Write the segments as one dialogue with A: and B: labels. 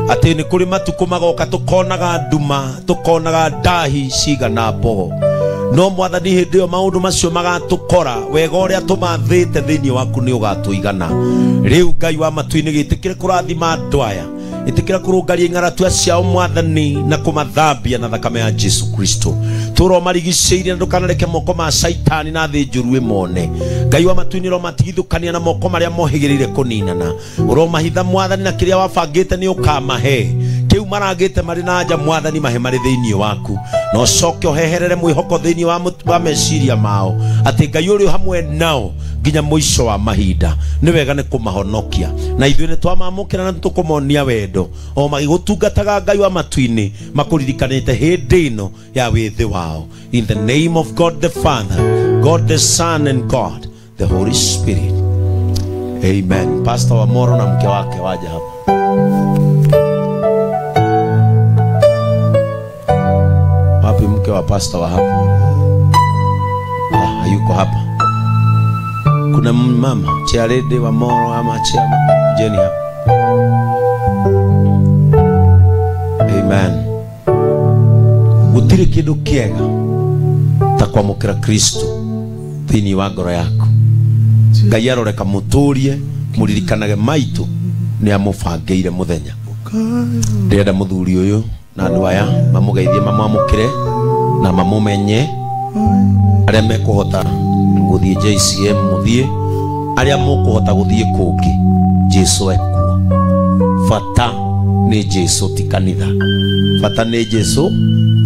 A: Atĩ nĩ kũrĩ matukũ magoka tũkonaga nduma, tũkonaga ndahi cigana mbogo. No mwathani hĩndĩ ĩyo maũndũ macio magatũkora, wega ũrĩa tũmathĩte thĩinĩ waku nĩ ũgatũigana. Rĩu Ngai wa matu-inĩ gĩtĩkĩre kũrathima andũ aya, ĩtĩkĩra kũrũngaria ing'aratua ciao mwathani na kũmathambia na thakame ya Jesu Kristo. Tũro marigicĩirie na ndũkanareke moko ma Shaitani na thĩ njũru ĩmone. Ngai wa matu-inĩ ũromatigithũkania na moko marĩa mohĩgĩrĩire kũninana. Ũromahitha mwathani na kĩrĩa wabangĩte nĩ ũkamahe. Kĩu maragĩte marĩ na nja mwathani mahe marĩ thĩinĩ waku. Na ũcoke ũheherere mwĩhoko thĩinĩ wa meciria mao atĩ Ngai ũrĩ hamwe nao nginya mũico wa mahinda. Nĩ wega nĩ kũmahonokia, na ithuĩ nĩ twamamũkĩra na tũkũmonia wendo o magĩgũtungataga Ngai wa matu-inĩ makũririkanĩte hĩndĩ ĩno ya wĩthĩ wao. In the name of God the Father, God the Son and God the Holy Spirit. Amen. Pastor wa Moro na mke wake waje hapa. Wapi mke wa pastor wa hapa? Ah, hayuko hapa. Kuna mama chairlady wa Moro ama chairman, jeni hapa. Amen. Gutiri kindu kiega ta kwamukira Kristo thiini wa ngoro yaku. Ngai aroreka muturie muririkanage maitu ni amubangĩire muthenya. Ndĩrenda muthuri uyu na andu aya mamugeithie, mamwamũkĩre na mamumenye. Arĩa mekũhota gũthiĩ JCM mũthiĩ, arĩa mũkũhota gũthiĩ kũngĩ, Jesu ekuo. Bata nĩ Jesu ti kanitha. Bata nĩ Jesu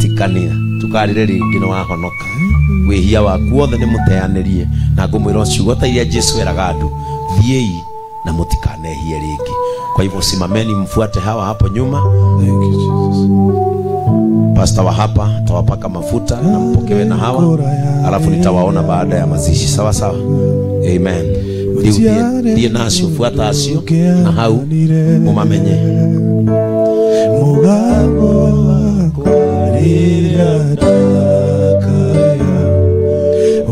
A: ti kanitha. Tukarĩre rĩngĩ nĩ wahonoka. Wĩhia waku wothe nĩ mũteanĩrie, na ngũmwĩra ciugo ta iria Jesu eraga andũ, thiĩi na mũtikanehie rĩngĩ. Kwa hivyo simameni mfuate hawa hapo nyuma.
B: Thank you, Jesus.
A: Pastor wa hapa tawapaka mafuta na mpokewe na hawa, alafu nitawaona baada ya mazishi. Sawa sawa. Amen. Thiĩ nacio, fuata acio na hau mumamenye.
B: Mugambo wakwa rĩrĩa ndakaya,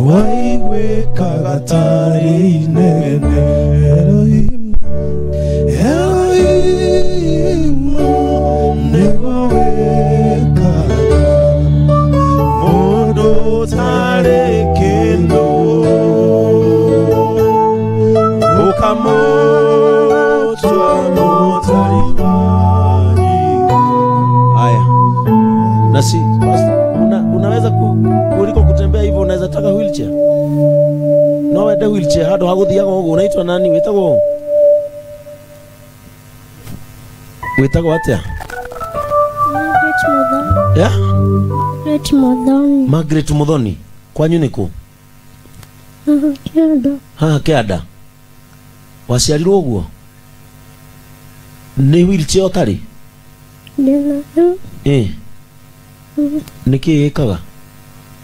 B: waiguĩkaga tarĩ inegene. Elohim, Elohim, nĩguo wĩkaga mũndũ ũtarĩ kĩndũ, ũkamũtua mũtari wa nyina.
A: Haya. Na si pastor, unaweza kuliko kutembea hivyo, unaweza taka wheelchair. No wende wheelchair hado haguthiaga ũguo. Unaitwa nani? Wĩtagwo atĩa?
C: Margaret Muthoni.
A: Yeah?
C: Margaret Muthoni.
A: Margaret Muthoni. Kwanyu nĩ kũ?
C: Haha kĩanda.
A: Haha kĩanda. Waciarirwo ũguo? Nĩ wheelchair ũtarĩ?
C: Ndĩnayo.
A: Eh. Nĩkĩ ĩkaga?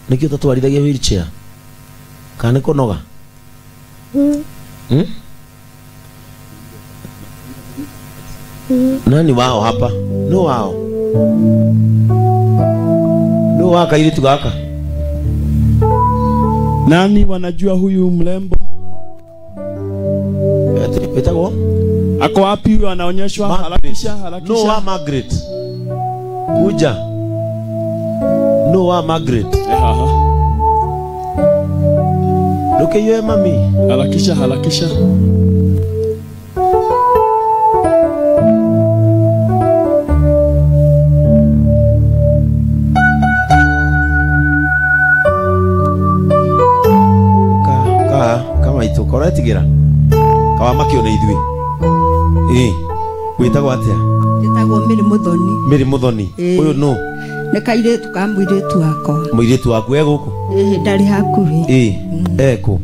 A: Nĩkĩ ũtatwarithagia wheelchair? Kana nĩ kũnoga? Nani wao hapa? No wao. No wa kairitu gaka.
D: Nani wanajua huyu mlembo?
A: Wetagwo?
D: Ako wapi huyu anaonyeshwa? Harakisha, harakisha.
A: No wa Margaret. Kuja. No wa Margaret.
D: Aha.
A: Look yue mami.
D: Harakisha, harakisha.
A: Kama itu koretigira. Kawamakio nĩ ithuĩ. Ĩĩ. Wĩtagwo atĩa?
E: Njĩtagwo Mary Muthoni.
A: Mary Muthoni. Ũyũ nũ?
E: Nĩ kairĩtu ka mũirĩtu wakwa.
A: Mũirĩtu waku e gũkũ?
E: Ĩĩ, ndarĩ hakuhĩ.
A: Ĩĩ, ekũ?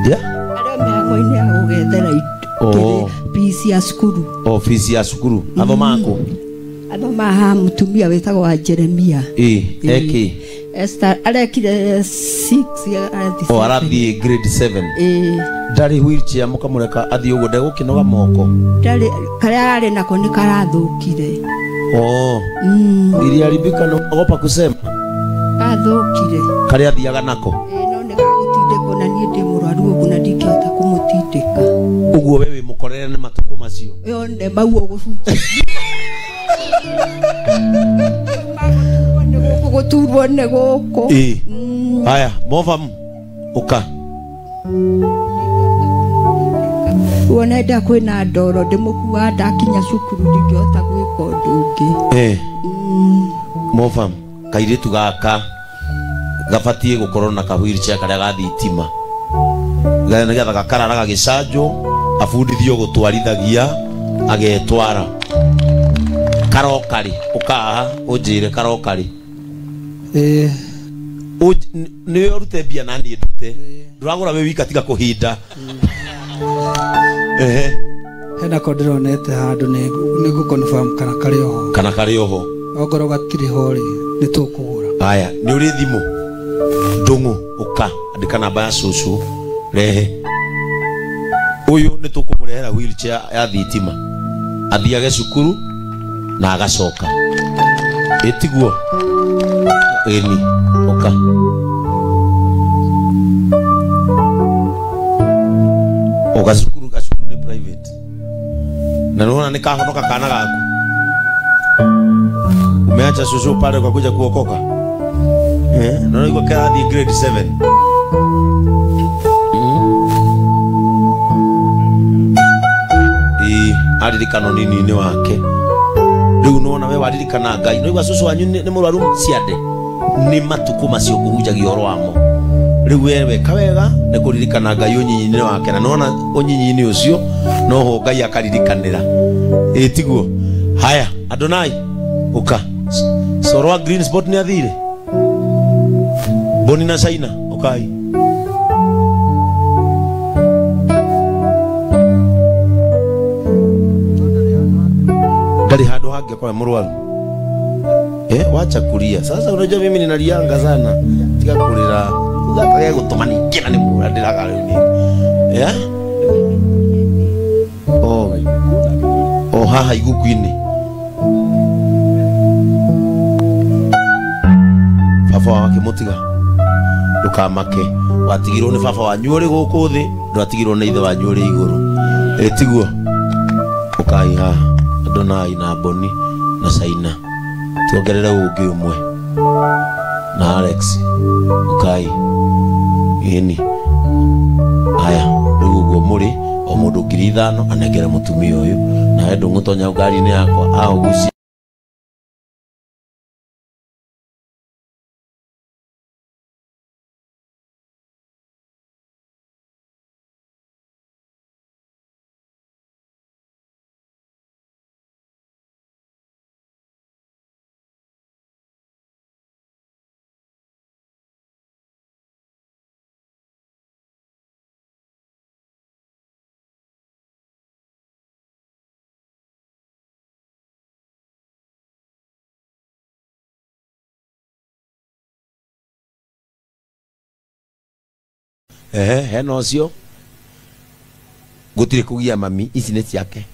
A: Yeah?
E: Arĩ o mĩhang'o-inĩ ya gũgethera indo. Fees ya cukuru.
A: Oh, fees ya cukuru. Athomaga kũ?
E: Athomaga haha mũtumia wĩtagwo wa Jeremia.
A: Ĩĩ, ekĩ?
E: Esther arekire 6 arathiĩ.
A: Oh, arathiĩ grade 7.
E: Ĩĩ.
A: Ndarĩ wheelchair mũkamũreka athiĩ ũguo ndegũkĩnoga moko.
E: Ndarĩ, karĩa ararĩ nako nĩ karathũkire.
A: Oh. Iliharibika na ogopa kusema.
E: Kathũkire.
A: Karĩa athiaga nako.
E: Ĩĩ, no nĩ gagũtindĩkwo na niĩ ndĩ mũrwaru ũguo na ndingĩhota kũmũtindĩka.
A: Ũguo wewe mũkorere nĩ matukũ macio
E: yone mau ũgũcunja gũturwo nĩ gũkũ.
A: Haya movam uka
E: wona nda kwĩna ndoro ndĩmũkua ndakinya cukuru ndingĩhota gwĩka ũndũ ũngĩ.
A: Movam kairĩtu gaka gabatie gũkorwo na ka wheelchair karĩa ga thitima nĩgetha gakarara gagĩcanjwo abundithio gũtwarithagia agetwara. Karokari ukaha unjire karokari niwe urute mbia na niĩ ndute ndũragũra wĩ wika tiga kũhinda.
F: Hena ko ndĩronete handũ nĩ gũ-confirm kana karĩ oho.
A: Kana karĩ oho.
F: Ongorwo gatirĩ ho rĩ nĩ tũkũgũra.
A: Haya nĩ ũrĩ thimũ ndũng'ũ ũka andĩka namba ya cũcũ rehe. Ũyũ nĩ tũkũmũrehera wheelchair ya thitima athiage cukuru na agacoka. Ĩtiguo ĩni ũka. Oga cukuru gacukuru nĩ private na nĩwona nĩ kahonoka kana gaku. Umeacha cũcũ pale kwa kuja kuokoka. Naona iko karathi grade 7. Aririkano nini-inĩ wake rĩu nĩwona we waririkana Ngai no igua cũcũ wanyu nĩ mũrwaru ciande nĩ matukũ macio kũhunjagia ũhoro wamo. Rĩu we weka wega nĩ kũririkana Ngai ũnyinyi-inĩ wake na nĩwona ũnyinyi-inĩ ũcio noho Ngai akaririkanĩra. Tiguo. Haya Adonai uka Soro wa green spot nĩ athire Boni na China ukai. Ndari handu hangi kwa mũrwaru. Wacha kulia. Sasa unajua mimi ninalianga sana. Tiga kulira. Ugakage gũtũma ningĩ na nĩ mũra ndĩraga rĩu niĩ. Oh haha iguku-inĩ. Baba wake mũtiga. Ndũkamake. Watigirwo nĩ baba wanyu ũrĩ gũkũ thĩ, ndwatigirwo nĩ ithe wanyu ũrĩ igũrũ. Tiguo. Ũkai haha. Adonai na Boni na Saina tuongerere ũngĩ ũmwe na Alex ukai ĩni. Aya rĩu ũguo mũrĩ o mũndũ 5,000 anengere mũtumia ũyũ nawe ndũng'ũtonya ngari-inĩ yakwa aũgucie. Hena ũcio gũtirĩ kũgia mami ici nĩ ciake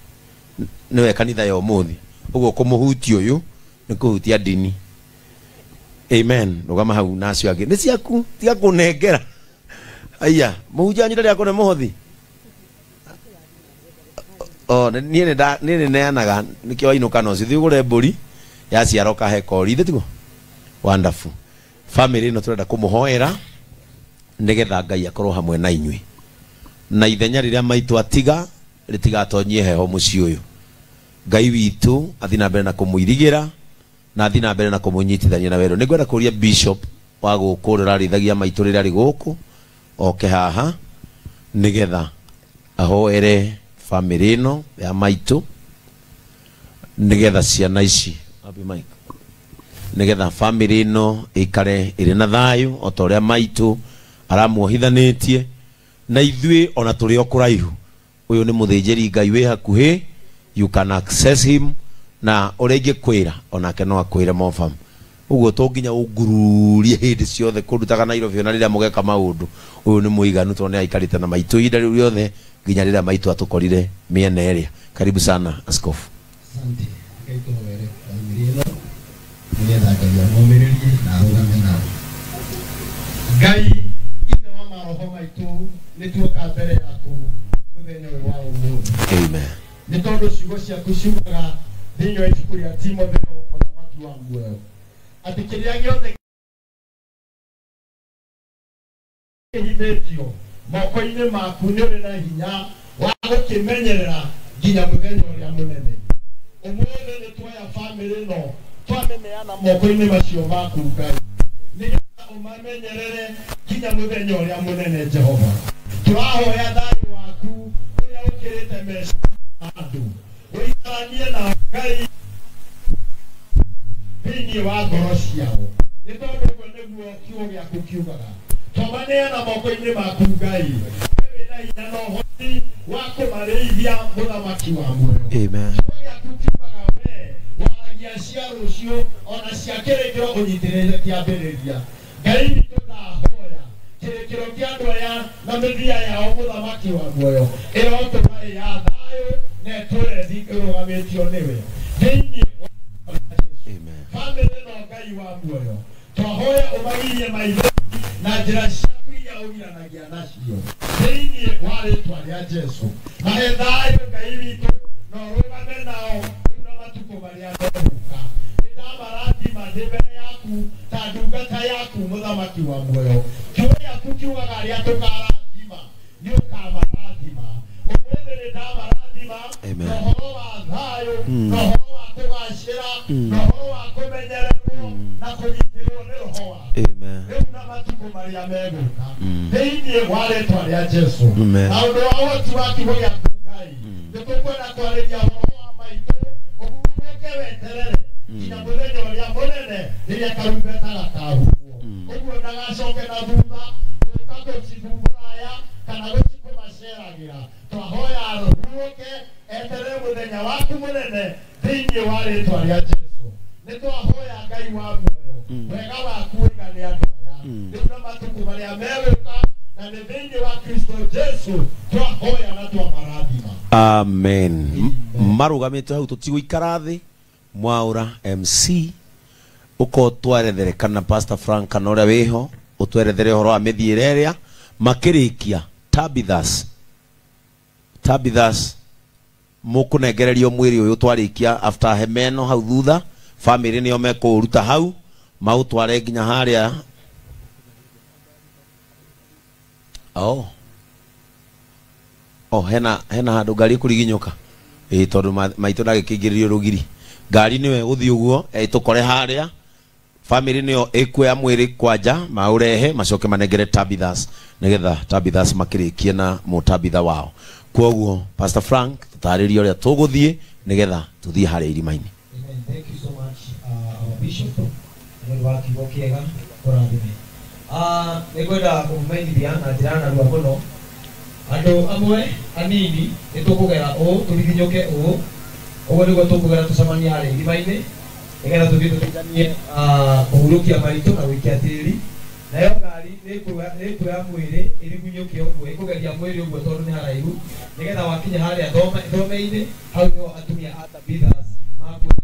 A: nĩwe kanitha ya ũmũthĩ ũguo kũmũhutia ũyũ nĩ kũhutia ndini. Amen. Rũgama hau na acio angĩ nĩ ciaku tiga kũnengera. Aya mũhunjia wanyu ndarĩ akũne mũhothi. Niĩ nĩ neanaga nĩkĩo wainũka no ũcio thiĩ ũgũre mbũri yaciara ũkahe kori ithe tiguo. Wonderful. Family ĩno tũrenda kũmũhoera nĩgetha Ngai akorwo hamwe na inyuĩ na ithenya rĩrĩa maitũ atiga rĩtigatonyie heho mũciĩ ũyũ. Ngai witũ athiĩ na mbere na kũmũirigĩra na athiĩ na mbere na kũmũnyitithania na wendo. Nĩngwenda kũria bishop wa gũkũ ũrĩa ũrarĩithagia maitũ rĩrĩa arĩ gũkũ oke haha nĩgetha ahoere family ĩno ya maitũ nĩgetha ciana ici nĩgetha family ĩno ĩikare ĩrĩ na thayũ o ta ũrĩa maitũ aramuohithanĩtie na ithuĩ ona tũrĩ o kũraihu. Ũyũ nĩ mũthĩnjĩri Ngai wĩ hakuhĩ, you can access him na ũrĩa ingĩkwĩra onake no akwĩre mofam. Ũguo to nginya ũngururie hĩndĩ ciothe kũndutaga Nairobi ona rĩrĩa mũgeka maũndũ. Ũyũ nĩ mũiganu tondũ nĩ aikarĩte na maitũ ihinda rĩu rĩothe nginya rĩrĩa maitũ atũkorire mĩena ĩrĩa. Karibu sana askofu.
G: Asante. Ngai tũhoere family ĩno nĩgetha Ngai amomĩrĩrie na arũgame nao. Ngai ithe wa maroho maitũ nĩ tuoka mbere yaku mũthenya ũyũ wa ũmũthĩ.
A: Amen.
G: Nĩ tondũ ciugo ciaku ciugaga thĩinĩ wa ibuku rĩa Timotheo mũthamaki wa muoyo atĩ kĩrĩa gĩothe kĩhithĩtio moko-inĩ maku nĩ ũrĩ na hinya wa gũkĩmenyerera nginya mũthenya ũrĩa mũnene. Ũmũthĩ nĩ tuoya bamĩrĩ ĩno twamĩneana moko-inĩ macio maku Ngai, nĩgetha ũmamenyerere nginya mũthenya ũrĩa mũnene. Jehova, tũrahoya thayũ waku ũrĩa ũkĩrĩte meciria ma andũ ũikaranie na Ngai thĩinĩ wa ngoro ciao, nĩ tondũ ũguo nĩguo kiugo gĩaku kiugaga. Twamaneana moko-inĩ maku Ngai, we wĩna hinya na ũhoti wa kũmarĩithia mũthamaki wa muoyo.
A: Amen.
G: Kiugo gĩaku kiugaga we waragia cia rũciũ ona cia kĩrĩkĩro ũnyitĩrĩire kĩambĩrĩria. Ngai witũ, ndahoya kĩrĩkĩro kĩa andũ aya na mĩthia yao mũthamaki wa muoyo ĩrotũra ĩ ya thayũ na ĩtũre ĩrũgamĩtio nĩwe thĩinĩ wa Jesũ.
A: Amen.
G: Bamĩrĩ ĩno Ngai wa muoyo, twahoya ũmagirie maitho na njĩra ciaku iria ũgiranagia nacio thĩinĩ wa rĩtwa rĩa Jesũ. Mahe thayũ Ngai witũ na ũrũgame nao rĩu na matukũ marĩa megũka. Nĩndamarathima ndĩ mbere yaku ta ndungata yaku mũthamaki wa muoyo. Kiugo gĩaku kiugaga arĩa tũkarathima nĩ ũkamarathima. Ũmũthĩ nĩndamarathima
A: Amen.
G: na ũhoro wa thayũ na ũhoro wa kũgacĩra na ũhoro wa kũmenyererwo na kũgitĩrwo nĩ roho waku
A: Amen.
G: rĩu na matukũ marĩa megũka thĩinĩ wa rĩtwa rĩa Jesũ.
A: Amen.
G: Na ũndũ wa ũhoti wa kiugo gĩaku Ngai, nĩ tũkwenda kwarĩria ũhoro wa maitũ ũhurũke weterere nginya mũthenya ũrĩa mũnene rĩrĩa karumbeta gakahuhwo, ũguo ndagacoke na thutha gũka gũcithumbũra aya kana gũcikũmaceragĩra. Twahoya arũhurũke eterere mũthenya waku mũnene thĩinĩ wa rĩtwa rĩa Jesũ. Nĩ twahoya Ngai wa muoyo, wega waku ũigane andũ aya rĩu na matukũ marĩa megũka, na nĩ thĩinĩ wa Kristo Jesu twahoya na twamarathima.
A: Amen. Marugamĩte hau tũtigũikara thĩ. Mwaura MC ũko twerethere kana Pastor Frank kana ũrĩa wĩho ũtwerethere ũhoro wa mĩthiĩre ĩrĩa makĩrĩkia. Tabithas mũkũnengererio mwĩrĩ ũyũ twarĩkia after hemeno hau thutha, famĩlĩ nĩo mekũũruta hau maũtware nginya harĩa. Oh. Oh, hena handũ ngari ĩkũriginyũka ĩ tondũ maitũ ndagĩkĩingĩrĩrio rũgiri ngari nĩwe gũthiĩ ũguo tũkore harĩa famĩlĩ nĩyo ĩkuoya mwĩrĩ kwanja maũrehe macoke manengere Tabithas nĩgetha Tabithas makĩrĩkie na mũtabitha wao. Kwoguo Pastor Frank tũtarĩrie ũrĩa tũgũthiĩ nĩgetha tũthiĩ harĩa irima-inĩ.
H: Amen. Thank you so much, our bishop. Nĩ ũndũ wa kiugo kĩega kũrathime. Nĩ ngwenda kũmũmenyithia na njĩra narua mũno andũ amwe anini nĩ tũkũgera ũũ tũriginyũke ũũ ũguo nĩguo tũkũgera tũcemanie harĩa irima-inĩ nĩgetha tũthiĩ tũteithanie kũhurũkia maitũ na gũikia tĩri. Nayo ngari nĩ ĩkuoya mwĩrĩ ĩrigunyũke ũguo ĩkũgeria mwĩrĩ ũguo tondũ nĩ haraihu nĩgetha wakinya harĩa thome-inĩ hau nĩho atumia a Tabithas makuoya